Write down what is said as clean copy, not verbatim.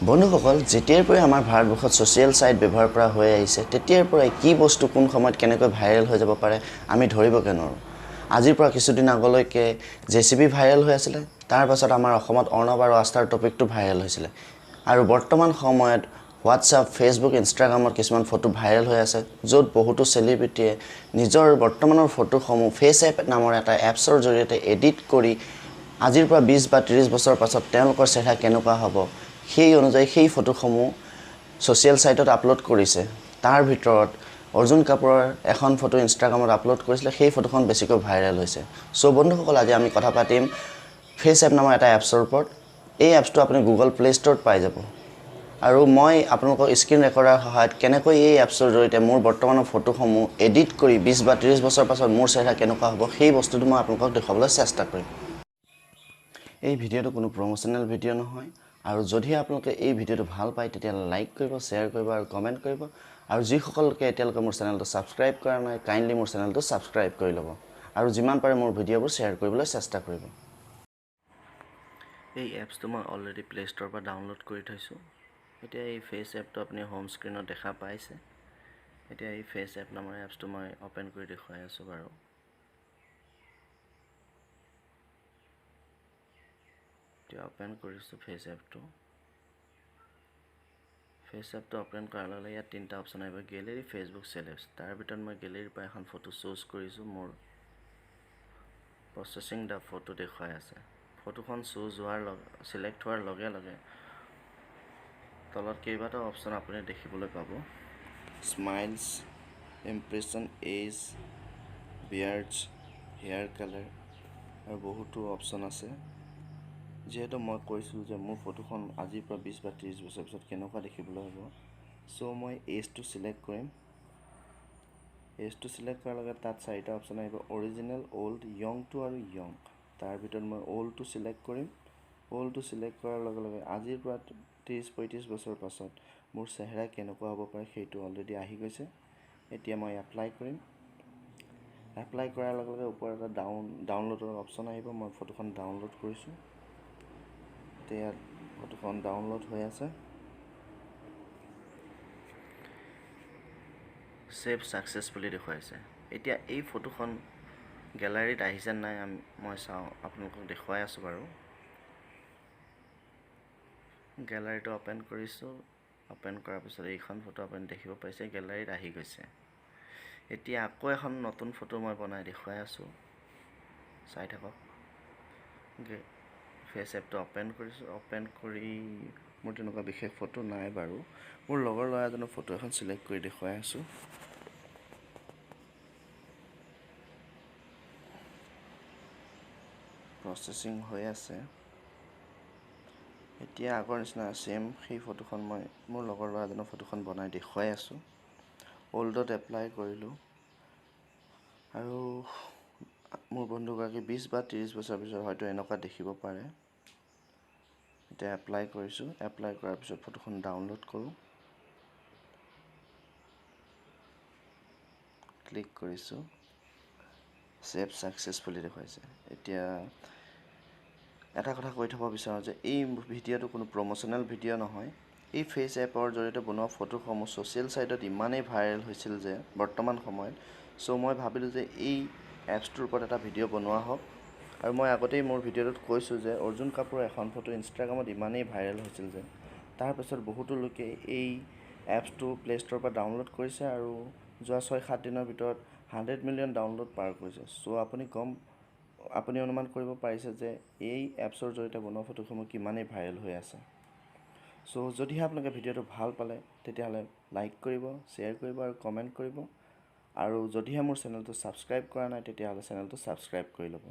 বন্ধুসকল, যেতিয়াৰ পৰাই আমাৰ ভাৰতবৰ্ষত ছ'চিয়েল ছাইট ব্যৱহাৰ কৰা হৈ আহিছে, তেতিয়াৰ পৰাই কি বস্তু কোন সময়ত কেনেকৈ ভাইৰেল হৈ যাব পাৰে আমি ধৰিবকে নোৱাৰোঁ। আজিৰ পৰা কিছুদিন আগলৈকে জেচিবি ভাইৰেল হৈ আছিলে, তাৰ পাছত আমাৰ অসমত অৰ্ণৱ আৰু আস্থাৰ টপিকটো ভাইৰেল হৈছিলে, আৰু বৰ্তমান সময়ত হোৱাটছআপ, ফেচবুক, ইনষ্টাগ্ৰামত কিছুমান ফটো ভাইৰেল হৈ আছে, য'ত বহুতো চেলিব্ৰিটিয়ে নিজৰ বৰ্তমানৰ ফটোসমূহ ফেচ এপ নামৰ এটা এপছৰ জৰিয়তে এডিট কৰি আজিৰ পৰা 20 বা 30 বছৰ পাছত তেওঁলোকৰ চেহেৰা কেনেকুৱা হ'ব সেই অনুযায়ী সেই ফটোসমূহ ছ'চিয়েল ছাইটত আপলোড কৰিছে। তাৰ ভিতৰত অৰ্জুন কাপুৰৰ এখন ফটো ইনষ্টাগ্ৰামত আপলোড কৰিছিলে, সেই ফটোখন বেছিকৈ ভাইৰেল হৈছে। চ' বন্ধুসকল, আজি আমি কথা পাতিম ফেচ এপ নামৰ এটা এপছৰ ওপৰত। এই এপছটো আপুনি গুগল প্লে ষ্ট'ৰত পাই যাব, আৰু মই আপোনালোকক স্ক্ৰীণ ৰেকৰ্ডাৰ সহায়ত কেনেকৈ এই এপছৰ জৰিয়তে মোৰ বৰ্তমানৰ ফটোসমূহ এডিট কৰি 20 বা 30 বছৰ পাছত মোৰ চেহেৰা কেনেকুৱা হ'ব সেই বস্তুটো মই আপোনালোকক দেখুৱাবলৈ চেষ্টা কৰিম। এই ভিডিঅ'টো কোনো প্ৰমোচনেল ভিডিঅ' নহয়, আৰু যদিহে আপোনালোকে এই ভিডিঅ'টো ভাল পায় তেতিয়াহ'লে লাইক কৰিব, শ্বেয়াৰ কৰিব আৰু কমেণ্ট কৰিব। আৰু যিসকলকে এতিয়ালৈকে মোৰ চেনেলটো ছাবস্ক্ৰাইব কৰা নাই, কাইণ্ডলি মোৰ চেনেলটো ছাবস্ক্ৰাইব কৰি ল'ব আৰু যিমান পাৰে মোৰ ভিডিঅ'বোৰ শ্বেয়াৰ কৰিবলৈ চেষ্টা কৰিব। এই এপছটো মই অলৰেডি প্লে ষ্ট'ৰৰ পৰা ডাউনলোড কৰি থৈছোঁ। এতিয়া এই ফেচ এপটো আপুনি হোম স্ক্ৰীণত দেখা পাইছে। এতিয়া এই ফেচ এপ নামৰ এপছটো মই অ'পেন কৰি দেখুৱাই আছোঁ বাৰু। এতিয়া অ'পেন কৰিছোঁ ফেচ এপটো। ফেচ এপটো অ'পেন কৰাৰ লগে লগে ইয়াত তিনিটা অপশ্যন আহিব, গেলেৰী, ফেচবুক, চেলেবছ। তাৰ ভিতৰত মই গেলেৰীৰ পৰা এখন ফটো চুজ কৰিছোঁ। মোৰ প্ৰচেছিং the photo দেখুৱাই আছে। ফটোখন চুজ হোৱাৰ লগে, চিলেক্ট হোৱাৰ লগে লগে তলত কেইবাটাও অপশ্যন আপুনি দেখিবলৈ পাব। Smiles, impression, age, beards, hair colour আৰু বহুতো অপশ্যন আছে। যিহেতু মই কৈছিলোঁ যে মোৰ ফটোখন আজিৰ পৰা 20 বা 30 বছৰ পিছত কেনেকুৱা দেখিবলৈ হ'ব, চ' মই এজটো চিলেক্ট কৰিম। এজটো চিলেক্ট কৰাৰ লগে তাত চাৰিটা অপশ্যন আহিব, অৰিজিনেল, অ'ল্ড, য়ংটো আৰু য়ং। তাৰ ভিতৰত মই অ'ল্ডটো চিলেক্ট কৰিম। অ'ল্ডটো চিলেক্ট কৰাৰ লগে লগে আজিৰ পৰা 30-35 বছৰ পাছত মোৰ চেহেৰা কেনেকুৱা হ'ব পাৰে সেইটো অলৰেডি আহি গৈছে। এতিয়া মই এপ্লাই কৰিম। এপ্লাই কৰাৰ লগে লগে ওপৰত এটা ডাউনলোডৰ অপশ্যন আহিব। মই ফটোখন ডাউনলোড কৰিছোঁ। এতিয়া ফটোখন ডাউনলোড হৈ আছে। ছেভ ছাকচেছফুলি দেখুৱাইছে। এতিয়া এই ফটোখন গেলাৰীত আহিছে নাই মই চাওঁ, আপোনালোকক দেখুৱাই আছোঁ বাৰু। গেলাৰীটো অ'পেন কৰিছোঁ। অ'পেন কৰাৰ পিছত এইখন ফটো আপুনি দেখিব পাইছে গেলাৰীত আহি গৈছে। এতিয়া আকৌ এখন নতুন ফটো মই বনাই দেখুৱাই আছোঁ, চাই থাকক। ফেচ এপটো অ'পেন কৰিছোঁ। অ'পেন কৰি মোৰ তেনেকুৱা বিশেষ ফটো নাই বাৰু, মোৰ লগৰ ল'ৰা এজনৰ ফটো এখন চিলেক্ট কৰি দেখুৱাই আছোঁ। প্ৰচেছিং হৈ আছে। এতিয়া আগৰ নিচিনা ছেম সেই ফটোখন মই মোৰ লগৰ ল'ৰাজনৰ ফটোখন বনাই দেখুৱাই আছোঁ। অ'ল্ডত এপ্লাই কৰিলোঁ আৰু মোৰ বন্ধুগৰাকী 20 বা 30 বছৰ পিছত হয়তো এনেকুৱা দেখিব পাৰে। এতিয়া এপ্লাই কৰিছোঁ। এপ্লাই কৰাৰ পিছত ফটোখন ডাউনলোড কৰোঁ, ক্লিক কৰিছোঁ। ছেভ ছাকচেছফুলি দেখুৱাইছে। এতিয়া এটা কথা কৈ থ'ব বিচাৰোঁ যে এই ভিডিঅ'টো কোনো প্ৰমোচনেল ভিডিঅ' নহয়। এই ফেচ এপৰ জৰিয়তে বনোৱা ফটোসমূহ ছ'চিয়েল ছাইটত ইমানেই ভাইৰেল হৈছিল যে বৰ্তমান সময়ত, চ' মই ভাবিলোঁ যে এই এপছটোৰ ওপৰত এটা ভিডিঅ' বনোৱা হওক। আৰু মই আগতেই মোৰ ভিডিঅ'টোত কৈছোঁ যে অৰ্জুন কাপুৰৰ এখন ফটো ইনষ্টাগ্ৰামত ইমানেই ভাইৰেল হৈছিল যে তাৰপিছত বহুতো লোকে এই এপছটো প্লে ষ্ট'ৰৰ পৰা ডাউনলোড কৰিছে আৰু যোৱা 6-7 দিনৰ ভিতৰত 100 মিলিয়ন ডাউনলোড পাৰ কৰিছে। চ' আপুনি অনুমান কৰিব পাৰিছে যে এই এপছৰ জৰিয়তে বনোৱা ফটোসমূহ কিমানেই ভাইৰেল হৈ আছে। চ' যদিহে আপোনালোকে ভিডিঅ'টো ভাল পালে তেতিয়াহ'লে লাইক কৰিব, শ্বেয়াৰ কৰিব আৰু কমেণ্ট কৰিব। আৰু যদিহে মোৰ চেনেলটো ছাবস্ক্ৰাইব কৰা নাই তেতিয়াহ'লে চেনেলটো ছাবস্ক্ৰাইব কৰি ল'ব।